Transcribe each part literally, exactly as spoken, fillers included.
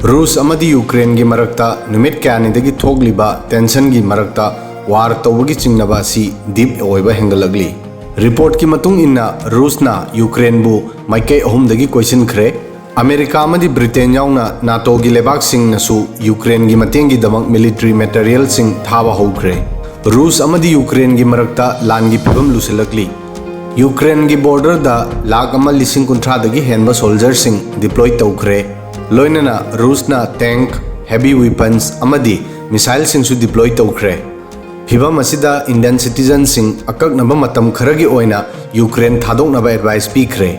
ꯔꯨꯁ ꯑꯃꯗꯤ ꯌꯨꯀ꯭ꯔꯦꯟꯒꯤ ꯃꯔꯛꯇ ꯅꯨꯃꯤꯠ ꯀꯌꯥꯅꯤꯗꯒꯤ ꯊꯣꯛꯂꯤꯕ ꯇꯦꯟꯁꯟꯒꯤ ꯃꯔꯛꯇ ꯋꯥꯔ ꯇꯧꯕꯒꯤ ꯆꯤꯡꯅꯕ ꯑꯁꯤ ꯗꯤꯞ ꯑꯣꯏꯕ ꯍꯦꯟꯒꯠꯂꯛꯂꯤ꯫ ꯔꯤꯄꯣꯔꯠꯀꯤ ꯃꯇꯨꯡ ꯏꯟꯅ, ꯔꯨꯁꯅ ꯌꯨꯀ꯭ꯔꯦꯟꯕꯨ ꯃꯥꯏꯀꯩ ꯑꯍꯨꯝꯗꯒꯤ ꯀꯣꯏꯁꯤꯟꯈ꯭ꯔꯦ꯫ ꯑꯃꯦꯔꯤꯀꯥ ꯑꯃꯗꯤ ꯕ꯭ꯔꯤꯇꯦꯟ ꯌꯥꯎꯅ ꯅꯥꯇꯣꯒꯤ ꯂꯩꯕꯥꯛꯁꯤꯡꯅꯁꯨ ꯌꯨꯀ꯭ꯔꯦꯟꯒꯤ ꯃꯇꯦꯡꯒꯤꯗꯃꯛ ꯃꯤꯂꯤꯇꯔꯤ ꯃꯦꯇꯔꯤꯌꯦꯜꯁꯤꯡ ꯊꯥꯕ ꯍꯧꯈ꯭ꯔꯦ꯫ ꯔꯨꯁ ꯑꯃꯗꯤ ꯌꯨꯀ꯭ꯔꯦꯟꯒꯤ ꯃꯔꯛꯇ ꯂꯥꯟꯒꯤ ꯐꯤꯕꯝ ꯂꯨꯁꯤꯜꯂꯛꯂꯤ꯫ ꯌꯨꯀ꯭ꯔꯦꯟꯒꯤ ꯕꯣꯔꯗꯔꯗ ꯂꯥꯈ ꯑꯃ ꯂꯤꯁꯤꯡ ꯀꯨꯟꯊ꯭ꯔꯥꯗꯒꯤ ꯍꯦꯟꯕ ꯁꯣꯜꯖꯔꯁꯤꯡ ꯗꯤꯄ꯭ꯂꯣꯏ ꯇꯧꯈ꯭ꯔꯦ꯫ ꯂꯣꯏꯅꯅ ꯔꯨꯁꯅ ꯇꯦꯡꯛ, ꯍꯦꯚꯤ ꯋꯤꯄꯟꯁ ꯑꯃꯗꯤ ꯃꯤꯁꯥꯏꯜꯁꯤꯡꯁꯨ ꯗꯤꯄ꯭ꯂꯣꯏ ꯇꯧꯈ꯭ꯔꯦ꯫ ꯐꯤꯚꯝ ꯑꯁꯤꯗ ꯏꯟꯗꯤꯌꯟ ꯁꯤꯇꯤꯖꯟꯁꯤꯡ ꯑꯀꯛꯅꯕ ꯃꯇꯝ ꯈꯔꯒꯤ ꯑꯣꯏꯅ ꯌꯨꯀ꯭ꯔꯦꯟ ꯊꯥꯗꯣꯛꯅꯕ ꯑꯦꯗꯚꯥꯏꯁ ꯄꯤꯈ꯭ꯔꯦ꯫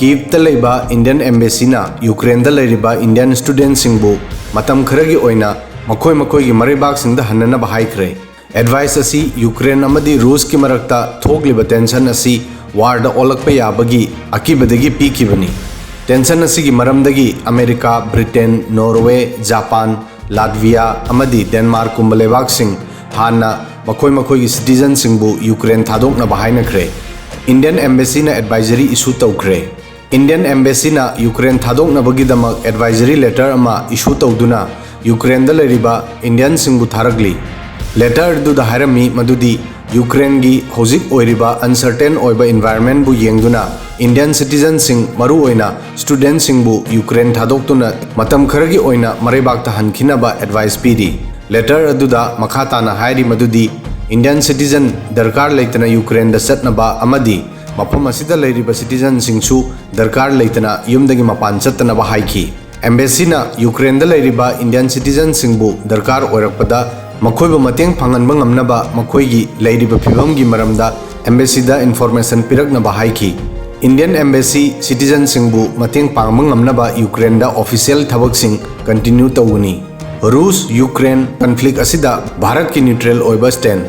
ꯀꯤꯞꯇ ꯂꯩꯕ ꯏꯟꯗꯤꯌꯟ ꯑꯦꯝꯕꯦꯁꯤꯅ ꯌꯨꯀ꯭ꯔꯦꯟꯗ ꯂꯩꯔꯤꯕ ꯏꯟꯗꯤꯌꯟ ꯁ꯭ꯇꯨꯗꯦꯟꯠꯁꯤꯡꯕꯨ ꯃꯇꯝ ꯈꯔꯒꯤ ꯑꯣꯏꯅ ꯃꯈꯣꯏ ꯃꯈꯣꯏꯒꯤ ꯃꯔꯩꯕꯥꯛꯁꯤꯡꯗ ꯍꯟꯅꯅꯕ ꯍꯥꯏꯈ꯭ꯔꯦ꯫ ꯑꯦꯗꯚꯥꯏꯁ ꯑꯁꯤ ꯌꯨꯀ꯭ꯔꯦꯟ ꯑꯃꯗꯤ ꯔꯨꯁꯀꯤ ꯃꯔꯛꯇ ꯊꯣꯛꯂꯤꯕ ꯇꯦꯟꯁꯟ ꯑꯁꯤ ꯋꯥꯔꯗ ꯑꯣꯜꯂꯛꯄ ꯌꯥꯕꯒꯤ ꯑꯀꯤꯕꯗꯒꯤ ꯄꯤꯈꯤꯕꯅꯤ꯫ ꯇꯦꯟꯁꯟ ꯑꯁꯤꯒꯤ ꯃꯔꯝꯗꯒꯤ ꯑꯃꯦꯔꯤꯀꯥ, ꯕ꯭ꯔꯤꯇꯦꯟ, ꯅꯣꯔꯋꯦ, ꯖꯄꯥꯟ, ꯂꯥꯠꯚꯤꯌꯥ ꯑꯃꯗꯤ ꯗꯦꯟꯃꯥꯔꯛꯀꯨꯝꯕ ꯂꯩꯕꯥꯛꯁꯤꯡ ꯍꯥꯟꯅ ꯃꯈꯣꯏ ꯃꯈꯣꯏꯒꯤ ꯁꯤꯇꯤꯖꯟꯁꯤꯡꯕꯨ ꯌꯨꯀ꯭ꯔꯦꯟ ꯊꯥꯗꯣꯛꯅꯕ ꯍꯥꯏꯅꯈ꯭ꯔꯦ꯫ ꯏꯟꯗꯤꯌꯟ ꯑꯦꯝꯕꯦꯁꯤꯅ ꯑꯦꯗꯚꯥꯏꯖꯔꯤ ꯏꯁꯨ ꯇꯧꯈ꯭ꯔꯦ꯫ ꯏꯟꯗꯤꯌꯟ ꯑꯦꯝꯕꯦꯁꯤꯅ ꯌꯨꯀ꯭ꯔꯦꯟ ꯊꯥꯗꯣꯛꯅꯕꯒꯤꯗꯃꯛ ꯑꯦꯗꯚꯥꯏꯖꯔꯤ ꯂꯦꯇꯔ ꯑꯃ ꯏꯁꯨ ꯇꯧꯗꯨꯅ ꯌꯨꯀ꯭ꯔꯦꯟꯗ ꯂꯩꯔꯤꯕ ꯏꯟꯗꯤꯌꯟꯁꯤꯡꯕꯨ ꯊꯥꯔꯛꯂꯤ꯫ ꯂꯦꯇꯔ ꯑꯗꯨꯗ ꯍꯥꯏꯔꯝꯃꯤ ꯃꯗꯨꯗꯤ ꯌꯨꯀ꯭ꯔꯦꯟꯒꯤ ꯍꯧꯖꯤꯛ ꯑꯣꯏꯔꯤꯕ ꯑꯟꯁꯔꯇꯦꯟ ꯑꯣꯏꯕ ꯏꯟꯚꯥꯏꯔꯟꯃꯦꯟꯕꯨ ꯌꯦꯡꯗꯨꯅ ꯏꯟꯗꯤꯌꯟ ꯁꯤꯇꯤꯖꯟꯁꯤꯡ, ꯃꯔꯨꯑꯣꯏꯅ ꯁ꯭ꯇꯨꯗꯦꯟꯠꯁꯤꯡꯕꯨ ꯌꯨꯀ꯭ꯔꯦꯟ ꯊꯥꯗꯣꯛꯇꯨꯅ ꯃꯇꯝ ꯈꯔꯒꯤ ꯑꯣꯏꯅ ꯃꯔꯩꯕꯥꯛꯇ ꯍꯟꯈꯤꯅꯕ ꯑꯦꯗꯚꯥꯏꯁ ꯄꯤꯔꯤ꯫ ꯂꯦꯇꯔ ꯑꯗꯨꯗ ꯃꯈꯥ ꯇꯥꯅ ꯍꯥꯏꯔꯤ ꯃꯗꯨꯗꯤ ꯏꯟꯗꯤꯌꯟ ꯁꯤꯇꯤꯖꯟ ꯗꯔꯀꯥꯔ ꯂꯩꯇꯅ ꯌꯨꯀ꯭ꯔꯦꯟꯗ ꯆꯠꯅꯕ ꯑꯃꯗꯤ ꯃꯐꯝ ꯑꯁꯤꯗ ꯂꯩꯔꯤꯕ ꯁꯤꯇꯤꯖꯟꯁꯤꯡꯁꯨ ꯗꯔꯀꯥꯔ ꯂꯩꯇꯅ ꯌꯨꯝꯗꯒꯤ ꯃꯄꯥꯟ ꯆꯠꯇꯅꯕ ꯍꯥꯏꯈꯤ꯫ ꯑꯦꯝꯕꯦꯁꯤꯅ ꯌꯨꯀ꯭ꯔꯦꯟꯗ ꯂꯩꯔꯤꯕ ꯏꯟꯗꯤꯌꯟ ꯁꯤꯇꯤꯖꯟꯁꯤꯡꯕꯨ ꯗꯔꯀꯥꯔ ꯑꯣꯏꯔꯛꯄꯗ ꯃꯈꯣꯏꯕꯨ ꯃꯇꯦꯡ ꯐꯪꯍꯟꯕ ꯉꯝꯅꯕ ꯃꯈꯣꯏꯒꯤ ꯂꯩꯔꯤꯕ ꯐꯤꯚꯝꯒꯤ ꯃꯔꯝꯗ ꯑꯦꯝꯕꯦꯁꯤꯗ ꯏꯟꯐꯣꯔꯃꯦꯁꯟ ꯄꯤꯔꯛꯅꯕ ꯍꯥꯏꯈꯤ꯫ ꯏꯟꯗꯤꯌꯟ ꯑꯦꯝꯕꯦꯁꯤ ꯁꯤꯇꯤꯖꯟꯁꯤꯡꯕꯨ ꯃꯇꯦꯡ ꯄꯥꯡꯕ ꯉꯝꯅꯕ ꯌꯨꯀ꯭ꯔꯦꯟꯗ ꯑꯣꯐꯤꯁꯤꯌꯦꯜ ꯊꯕꯛꯁꯤꯡ ꯀꯟꯇꯤꯅ꯭ꯌꯨ ꯇꯧꯒꯅꯤ꯫ ꯔꯨꯁ ꯌꯨꯀ꯭ꯔꯦꯟ ꯀꯟꯐ꯭ꯂꯤꯛ ꯑꯁꯤꯗ ꯚꯥꯔꯠꯀꯤ ꯅ꯭ꯌꯨꯇ꯭ꯔꯦꯜ ꯑꯣꯏꯕ ꯁ꯭ꯇꯦꯟ꯫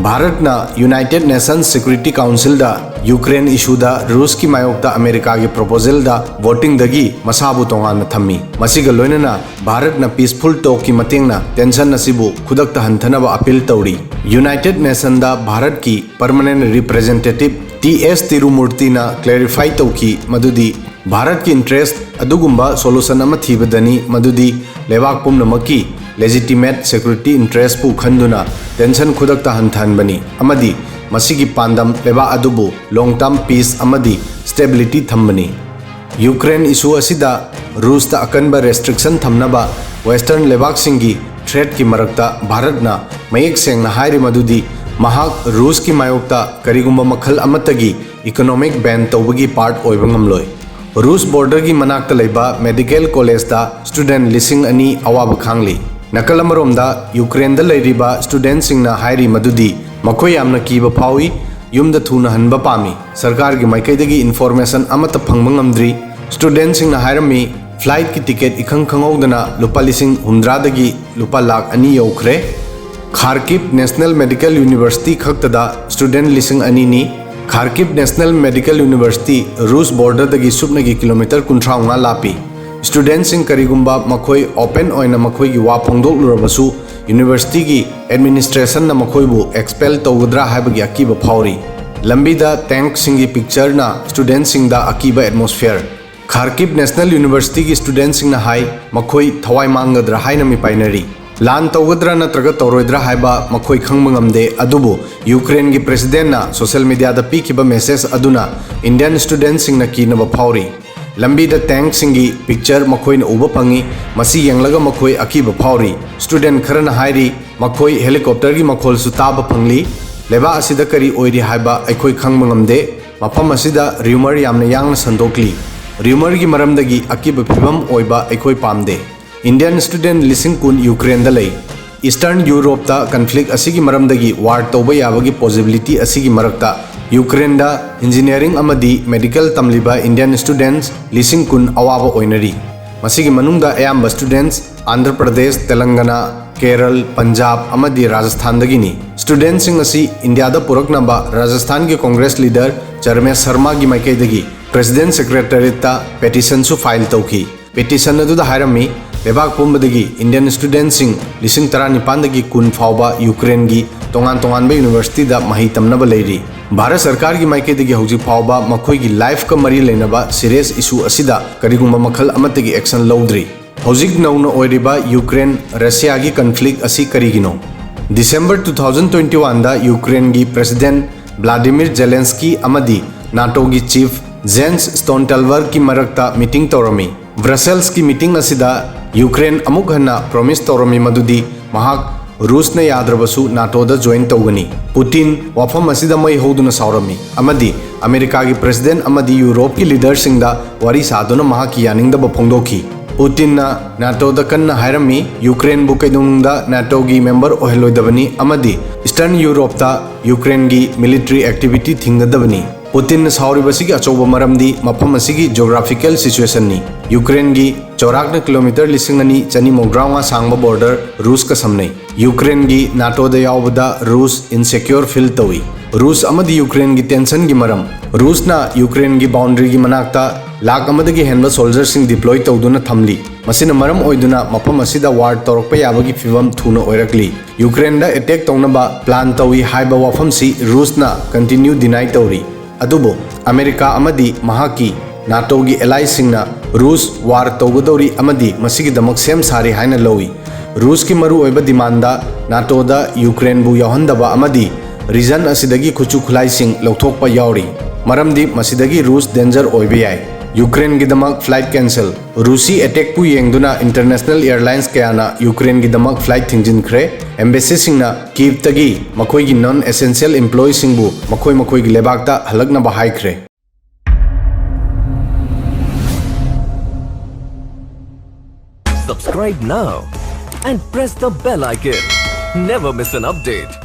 ꯚꯥꯔꯠꯅ ꯌꯨꯅꯥꯏꯇꯦꯗ ꯅꯦꯁꯟꯁ ꯁꯦꯀ꯭ꯌꯨꯔꯤꯇꯤ ꯀꯥꯎꯟꯁꯤꯜꯗ ꯌꯨꯀ꯭ꯔꯦꯟ ꯏꯁꯨꯗ ꯔꯨꯁꯀꯤ ꯃꯥꯌꯣꯛꯇ ꯑꯃꯦꯔꯤꯀꯥꯒꯤ ꯄ꯭ꯔꯣꯄꯣꯖꯦꯜꯗ ꯚꯣꯇꯤꯡꯗꯒꯤ ꯃꯁꯥꯕꯨ ꯇꯣꯉꯥꯟꯅ ꯊꯝꯃꯤ꯫ ꯃꯁꯤꯒ ꯂꯣꯏꯅꯅ ꯚꯥꯔꯠꯅ ꯄꯤꯁꯐꯨꯜ ꯇꯣꯛꯀꯤ ꯃꯇꯦꯡꯅ ꯇꯦꯟꯁꯟ ꯑꯁꯤꯕꯨ ꯈꯨꯗꯛꯇ ꯍꯟꯊꯅꯕ ꯑꯄꯤꯜ ꯇꯧꯔꯤ꯫ ꯌꯨꯅꯥꯏꯇꯦꯗ ꯅꯦꯁꯟꯗ ꯚꯥꯔꯠꯀꯤ ꯄꯔꯃꯅꯦꯟꯠ ꯔꯤꯄ꯭ꯔꯖꯦꯟꯇꯦꯇꯤꯚ ꯇꯤ ꯑꯦꯁ ꯇꯤꯔꯨꯃꯨꯔꯇꯤꯅ ꯀ꯭ꯂꯦꯔꯤꯐꯥꯏ ꯇꯧꯈꯤ ꯃꯗꯨꯗꯤ ꯚꯥꯔꯠꯀꯤ interest ꯑꯗꯨꯒꯨꯝꯕ solution ꯑꯃ ꯊꯤꯕꯗꯅꯤ, ꯃꯗꯨꯗꯤ ꯂꯩꯕꯥꯛ ꯄꯨꯝꯅꯃꯛꯀꯤ legitimate security interest ꯄꯨ ꯈꯟꯗꯨꯅ tension ꯈꯨꯗꯛꯇ ꯍꯟꯊꯍꯟꯕꯅꯤ ꯑꯃꯗꯤ ꯃꯁꯤꯒꯤ ꯄꯥꯟꯗꯝ ꯂꯩꯕꯥꯛ ꯑꯗꯨꯕꯨ long term peace ꯑꯃꯗꯤ stability ꯊꯝꯕꯅꯤ꯫ ꯌꯨꯀ꯭ꯔꯦꯟ issue ꯑꯁꯤꯗ ꯔꯨꯁꯇ ꯑꯀꯟꯕ restriction ꯊꯝꯅꯕ Western ꯂꯩꯕꯥꯛꯁꯤꯡꯒꯤ threatꯀꯤ ꯃꯔꯛꯇ ꯚꯥꯔꯠꯅ ꯃꯌꯦꯛ ꯁꯦꯡꯅ ꯍꯥꯏꯔꯤ ꯃꯗꯨꯗꯤ ꯃꯍꯥꯛ ꯔꯨꯁꯀꯤ ꯃꯥꯌꯣꯛꯇ ꯀꯔꯤꯒꯨꯝꯕ ꯃꯈꯜ ꯑꯃꯠꯇꯒꯤ economic ban ꯇꯧꯕꯒꯤ part ꯑꯣꯏꯕ ꯉꯝꯂꯣꯏ꯫ ꯔꯨꯁ borderꯒꯤ ꯃꯅꯥꯛꯇ ꯂꯩꯕ medical collegeꯇ student ꯂꯤꯁꯤꯡ ꯑꯅꯤ ꯑꯋꯥꯕ ꯈꯥꯡꯂꯤ꯫ ꯅꯥꯀꯜ ꯑꯃꯔꯣꯝꯗ ꯌꯨꯀ꯭ꯔꯦꯟꯗ ꯂꯩꯔꯤꯕ studentꯁꯤꯡꯅ ꯍꯥꯏꯔꯤ ꯃꯗꯨꯗꯤ ꯃꯈꯣꯏ ꯌꯥꯝꯅ ꯀꯤꯕ ꯐꯥꯎꯏ, ꯌꯨꯝꯗ ꯊꯨꯅ ꯍꯟꯕ ꯄꯥꯝꯃꯤ꯫ ꯁꯔꯀꯥꯔꯒꯤ ꯃꯥꯏꯀꯩꯗꯒꯤ information ꯑꯃꯠꯇ ꯐꯪꯕ ꯉꯝꯗ꯭ꯔꯤ꯫ Studentꯁꯤꯡꯅ ꯍꯥꯏꯔꯝꯃꯤ, flightꯀꯤ ticket ꯏꯈꯪ ꯈꯪꯍꯧꯗꯅ ꯂꯨꯄꯥ ꯂꯤꯁꯤꯡ ꯍꯨꯝꯗ꯭ꯔꯥꯗꯒꯤ ꯂꯨꯄꯥ ꯂꯥꯈ ꯑꯅꯤ ꯌꯧꯈ꯭ꯔꯦ꯫ Kharkiv National Medical University ꯈꯛꯇꯗ student ꯂꯤꯁꯤꯡ ꯑꯅꯤꯅꯤ꯫ Kharkiv National Medical University ꯔꯨꯁ borderꯗꯒꯤ ꯁꯨꯞꯅꯒꯤ kilometre ꯀꯨꯟꯊ꯭ꯔꯥ ꯃꯉꯥ ꯂꯥꯞꯄꯤ꯫ Studentꯁꯤꯡ ꯀꯔꯤꯒꯨꯝꯕ ꯃꯈꯣꯏ open ꯑꯣꯏꯅ ꯃꯈꯣꯏꯒꯤ ꯋꯥ ꯐꯣꯡꯗꯣꯛꯂꯨꯔꯕꯁꯨ universityꯒꯤ administrationꯅ ꯃꯈꯣꯏꯕꯨ expel ꯇꯧꯒꯗ꯭ꯔꯥ ꯍꯥꯏꯕꯒꯤ ꯑꯀꯤꯕ ꯐꯥꯎꯔꯤ꯫ ꯂꯝꯕꯤꯗ tankꯁꯤꯡꯒꯤ pictureꯅ studentꯁꯤꯡꯗ ꯑꯀꯤꯕ atmosphere꯫ Kharkiv National Universityꯒꯤ studentꯁꯤꯡꯅ ꯍꯥꯏ, ꯃꯈꯣꯏ ꯊꯋꯥꯏ ꯃꯥꯡꯒꯗ꯭ꯔꯥ ꯍꯥꯏꯅ ꯃꯤꯄꯥꯏꯅꯔꯤ꯫ ꯂꯥꯟ ꯇꯧꯒꯗ꯭ꯔꯥ ꯅꯠꯇ꯭ꯔꯒ ꯇꯧꯔꯣꯏꯗ꯭ꯔꯥ ꯍꯥꯏꯕ ꯃꯈꯣꯏ ꯈꯪꯕ ꯉꯝꯗꯦ, ꯑꯗꯨꯕꯨ ꯌꯨꯀ꯭ꯔꯦꯟꯒꯤ presidentꯅ social mediaꯗ ꯄꯤꯈꯤꯕ message ꯑꯗꯨꯅ Indian studentꯁꯤꯡꯅ ꯀꯤꯅꯕ ꯐꯥꯎꯔꯤ꯫ ꯂꯝꯕꯤꯗ tankꯁꯤꯡꯒꯤ picture ꯃꯈꯣꯏꯅ ꯎꯕ ꯐꯪꯏ꯫ ꯃꯁꯤ ꯌꯦꯡꯂꯒ ꯃꯈꯣꯏ ꯑꯀꯤꯕ ꯐꯥꯎꯔꯤ꯫ Student ꯈꯔꯅ ꯍꯥꯏꯔꯤ, ꯃꯈꯣꯏ helicopterꯒꯤ ꯃꯈꯣꯜꯁꯨ ꯇꯥꯕ ꯐꯪꯂꯤ꯫ ꯂꯩꯕꯥꯛ ꯑꯁꯤꯗ ꯀꯔꯤ ꯑꯣꯏꯔꯤ ꯍꯥꯏꯕ ꯑꯩꯈꯣꯏ ꯈꯪꯕ ꯉꯝꯗꯦ꯫ ꯃꯐꯝ ꯑꯁꯤꯗ rumor ꯌꯥꯝꯅ ꯌꯥꯡꯅ ꯁꯟꯗꯣꯛꯂꯤ꯫ Rumorꯒꯤ ꯃꯔꯝꯗꯒꯤ ꯑꯀꯤꯕ ꯐꯤꯚꯝ ꯑꯣꯏꯕ ꯑꯩꯈꯣꯏ ꯄꯥꯝꯗꯦ꯫ Indian student ꯂꯤꯁꯤꯡ ꯀꯨꯟ ꯌꯨꯀ꯭ꯔꯦꯟꯗ ꯂꯩ꯫ Eastern Europeꯇ conflict ꯑꯁꯤꯒꯤ ꯃꯔꯝꯗꯒꯤ war ꯇꯧꯕ ꯌꯥꯕꯒꯤ possibility ꯑꯁꯤꯒꯤ ꯃꯔꯛꯇ ꯌꯨꯀ꯭ꯔꯦꯟꯗ engineering ꯑꯃꯗꯤ medical ꯇꯝꯂꯤꯕ Indian students ꯂꯤꯁꯤꯡ ꯀꯨꯟ ꯑꯋꯥꯕ ꯑꯣꯏꯅꯔꯤ꯫ ꯃꯁꯤꯒꯤ ꯃꯅꯨꯡꯗ ꯑꯌꯥꯝꯕ students ꯑꯟꯙ꯭ꯔ ꯄ꯭ꯔꯗꯦꯁ, ꯇꯦꯂꯪꯒꯅꯥ, ꯀꯦꯔꯜ, ꯄꯟꯖꯥꯕ ꯑꯃꯗꯤ ꯔꯥꯖꯁꯊꯥꯟꯗꯒꯤꯅꯤ꯫ Studentꯁꯤꯡ ꯑꯁꯤ ꯏꯟꯗꯤꯌꯥꯗ ꯄꯨꯔꯛꯅꯕ ꯔꯥꯖꯁꯊꯥꯟꯒꯤ Congress leader ꯆꯔꯃꯦꯁ ꯁꯔꯃꯥꯒꯤ ꯃꯥꯏꯀꯩꯗꯒꯤ President Secretariatꯇ petitionꯁꯨ file ꯇꯧꯈꯤ꯫ Petition ꯑꯗꯨꯗ ꯍꯥꯏꯔꯝꯃꯤ, ꯂꯩꯕꯥꯛ ꯄꯨꯝꯕꯗꯒꯤ Indian studentꯁꯤꯡ ꯂꯤꯁꯤꯡ ꯇꯔꯥꯅꯤꯄꯥꯟꯗꯒꯤ ꯀꯨꯟ ꯐꯥꯎꯕ ꯌꯨꯀ꯭ꯔꯦꯟꯒꯤ ꯇꯣꯉꯥꯟ ꯇꯣꯉꯥꯟꯕ ꯌꯨꯅꯤꯚꯔꯁꯤꯇꯤꯗ ꯃꯍꯩ ꯇꯝꯅꯕ ꯂꯩꯔꯤ꯫ ꯚꯥꯔꯠ ꯁꯔꯀꯥꯔꯒꯤ ꯃꯥꯏꯀꯩꯗꯒꯤ ꯍꯧꯖꯤꯛ ꯐꯥꯎꯕ ꯃꯈꯣꯏꯒꯤ ꯂꯥꯏꯐꯀ ꯃꯔꯤ ꯂꯩꯅꯕ ꯁꯤꯔꯤꯌꯁ ꯏꯁꯨ ꯑꯁꯤꯗ ꯀꯔꯤꯒꯨꯝꯕ ꯃꯈꯜ ꯑꯃꯠꯇꯒꯤ ꯑꯦꯛꯁꯟ ꯂꯧꯗ꯭ꯔꯤ꯫ ꯍꯧꯖꯤꯛ ꯅꯧꯅ ꯑꯣꯏꯔꯤꯕ ꯌꯨꯀ꯭ꯔꯦꯟ ꯔꯁꯤꯌꯥꯒꯤ ꯀꯟꯐ꯭ꯂꯤꯛ ꯑꯁꯤ ꯀꯔꯤꯒꯤꯅꯣ? ꯗꯤꯁꯦꯝꯕꯔ ꯇꯨ ꯊꯥꯎꯖꯟ ꯇ꯭ꯋꯦꯟꯇꯤ ꯋꯥꯟꯗ ꯌꯨꯀ꯭ꯔꯦꯟꯒꯤ ꯄ꯭ꯔꯦꯁꯤꯗꯦꯟꯠ ꯚ꯭ꯂꯥꯗꯤꯃꯤꯔ ꯖꯦꯂꯦꯟꯁꯀꯤ ꯑꯃꯗꯤ ꯅꯥꯇꯣꯒꯤ ꯆꯤꯐ ꯖꯦꯟꯁ ꯁ꯭ꯇꯣꯟꯇꯦꯜꯕꯔꯒꯀꯤ ꯃꯔꯛꯇ ꯃꯤꯇꯤꯡ ꯇꯧꯔꯝꯃꯤ꯫ ꯕ꯭ꯔꯁꯦꯜꯁꯀꯤ ꯃꯤꯇꯤꯡ ꯑꯁꯤꯗ ꯌꯨꯀ꯭ꯔꯦꯟ ꯑꯃꯨꯛ ꯍꯟꯅ ꯄ꯭ꯔꯣꯃꯤꯁ ꯇꯧꯔꯝꯃꯤ ꯃꯗꯨꯗꯤ ꯃꯍꯥꯛ ꯔꯨꯁꯅ ꯌꯥꯗ꯭ꯔꯕꯁꯨ ꯅꯥꯇꯣꯗ ꯖꯣꯏꯟ ꯇꯧꯒꯅꯤ꯫ ꯄꯨꯇꯤꯟ ꯋꯥꯐꯝ ꯑꯁꯤꯗ ꯃꯩ ꯍꯧꯗꯨꯅ ꯁꯥꯎꯔꯝꯃꯤ ꯑꯃꯗꯤ ꯑꯃꯦꯔꯤꯀꯥꯒꯤ ꯄ꯭ꯔꯦꯁꯤꯗꯦꯟꯠ ꯑꯃꯗꯤ ꯌꯨꯔꯣꯞꯀꯤ ꯂꯤꯗꯔꯁꯤꯡꯗ ꯋꯥꯔꯤ ꯁꯥꯗꯨꯅ ꯃꯍꯥꯛꯀꯤ ꯌꯥꯅꯤꯡꯗꯕ ꯐꯣꯡꯗꯣꯛꯈꯤ꯫ ꯄꯨꯇꯤꯟꯅ ꯅꯥꯇꯣꯗ ꯀꯟꯅ ꯍꯥꯏꯔꯝꯃꯤ, ꯌꯨꯀ꯭ꯔꯦꯟꯕꯨ ꯀꯩꯗꯧꯅꯨꯡꯗ ꯅꯥꯇꯣꯒꯤ ꯃꯦꯝꯕꯔ ꯑꯣꯏꯍꯜꯂꯣꯏꯗꯕꯅꯤ ꯑꯃꯗꯤ ꯏꯁꯇꯔꯟ ꯌꯨꯔꯣꯞꯇ ꯌꯨꯀ꯭ꯔꯦꯟꯒꯤ ꯃꯤꯂꯤꯇꯔꯤ ꯑꯦꯛꯇꯤꯚꯤꯇꯤ ꯊꯤꯡꯒꯗꯕꯅꯤ꯫ ꯄꯨꯇꯤꯟꯅ ꯁꯥꯎꯔꯤꯕꯁꯤꯒꯤ ꯑꯆꯧꯕ ꯃꯔꯝꯗꯤ ꯃꯐꯝ ꯑꯁꯤꯒꯤ ꯖꯤꯑꯣꯒ꯭ꯔꯥꯐꯤꯀꯦꯜ ꯁꯤꯆꯨꯑꯦꯁꯟꯅꯤ꯫ ꯌꯨꯀ꯭ꯔꯦꯟꯒꯤ ꯆꯥꯎꯔꯥꯛꯅ ꯀꯤꯂꯣꯃꯤꯇꯔ ꯂꯤꯁꯤꯡ ꯑꯅꯤ ꯆꯅꯤ ꯃꯧꯗ꯭ꯔꯥꯃꯉꯥ ꯁꯥꯡꯕ ꯕꯣꯔꯗꯔ ꯔꯨꯁꯀ ꯁꯝꯅꯩ꯫ ꯌꯨꯀ꯭ꯔꯦꯟꯒꯤ ꯅꯥꯇꯣꯗ ꯌꯥꯎꯕꯗ ꯔꯨꯁ ꯏꯟꯁꯦꯀ꯭ꯌꯣꯔ ꯐꯤꯜ ꯇꯧꯏ꯫ ꯔꯨꯁ ꯑꯃꯗꯤ ꯌꯨꯀ꯭ꯔꯦꯟꯒꯤ ꯇꯦꯟꯁꯟꯒꯤ ꯃꯔꯝ꯫ ꯔꯨꯁꯅ ꯌꯨꯀ꯭ꯔꯦꯟꯒꯤ ꯕꯥꯎꯟꯗꯔꯤꯒꯤ ꯃꯅꯥꯛꯇ ꯂꯥꯈ ꯑꯃꯗꯒꯤ ꯍꯦꯟꯕ ꯁꯣꯜꯖꯔꯁꯤꯡ ꯗꯤꯄ꯭ꯂꯣꯏ ꯇꯧꯗꯨꯅ ꯊꯝꯂꯤ꯫ ꯃꯁꯤꯅ ꯃꯔꯝ ꯑꯣꯏꯗꯨꯅ ꯃꯐꯝ ꯑꯁꯤꯗ ꯋꯥꯔ ꯇꯧꯔꯛꯄ ꯌꯥꯕꯒꯤ ꯐꯤꯚꯝ ꯊꯨꯅ ꯑꯣꯏꯔꯛꯂꯤ꯫ ꯌꯨꯀ꯭ꯔꯦꯟꯗ ꯑꯦꯇꯦꯛ ꯇꯧꯅꯕ ꯄ꯭ꯂꯥꯟ ꯇꯧꯏ ꯍꯥꯏꯕ ꯋꯥꯐꯝꯁꯤ ꯔꯨꯁꯅ ꯀꯟꯇꯤꯅ꯭ꯌꯨ ꯗꯤꯅꯥꯏ ꯇꯧꯔꯤ꯫ ꯑꯗꯨꯕꯨ ꯑꯃꯦꯔꯤꯀꯥ ꯑꯃꯗꯤ ꯃꯍꯥꯛꯀꯤ ꯅꯥꯇꯣꯒꯤ ꯑꯦꯂꯥꯏꯁꯤꯡꯅ ꯔꯨꯁ ꯋꯥꯔ ꯇꯧꯒꯗꯧꯔꯤ ꯑꯃꯗꯤ ꯃꯁꯤꯒꯤꯗꯃꯛ ꯁꯦꯝ ꯁꯥꯔꯤ ꯍꯥꯏꯅ ꯂꯧꯏ꯫ ꯔꯨꯁꯀꯤ ꯃꯔꯨꯑꯣꯏꯕ ꯗꯤꯃꯥꯟꯗ ꯅꯥꯇꯣꯗ ꯌꯨꯀ꯭ꯔꯦꯟꯕꯨ ꯌꯥꯎꯍꯟꯗꯕ ꯑꯃꯗꯤ ꯔꯤꯖꯟ ꯑꯁꯤꯗꯒꯤ ꯈꯨꯠꯁꯨ ꯈꯨꯠꯂꯥꯏꯁꯤꯡ ꯂꯧꯊꯣꯛꯄ ꯌꯥꯎꯔꯤ, ꯃꯔꯝꯗꯤ ꯃꯁꯤꯗꯒꯤ ꯔꯨꯁ ꯗꯦꯟꯖꯔ ꯑꯣꯏꯕ ꯌꯥꯏ꯫ ꯌꯨꯀ꯭ꯔꯦꯟꯒꯤꯗꯃꯛ ꯐ꯭ꯂꯥꯏꯠ ꯀꯦꯟꯁꯦꯜ꯫ ꯔꯨꯁꯤ ꯑꯦꯇꯦꯛꯄꯨ ꯌꯦꯡꯗꯨꯅ ꯏꯟꯇꯔꯅꯦꯁꯅꯦꯜ ꯑꯦꯌꯔꯂꯥꯏꯟꯁ ꯀꯌꯥꯅ ꯌꯨꯀ꯭ꯔꯦꯟꯒꯤꯗꯃꯛ ꯐ꯭ꯂꯥꯏꯠ ꯊꯤꯡꯖꯤꯟꯈ꯭ꯔꯦ꯫ ꯑꯦꯝꯕꯦꯁꯤꯁꯤꯡꯅ ꯀꯤꯚꯇꯒꯤ ꯃꯈꯣꯏꯒꯤ ꯅꯟ ꯑꯦꯁꯦꯟꯁꯤꯌꯦꯜ ꯏꯝꯄ꯭ꯂꯣꯌꯤꯁꯤꯡꯕꯨ ꯃꯈꯣꯏ ꯃꯈꯣꯏꯒꯤ ꯂꯩꯕꯥꯛꯇ ꯍꯜꯂꯛꯅꯕ ꯍꯥꯏꯈ꯭ꯔꯦ꯫ Subscribe now and press the bell icon. Never miss an update.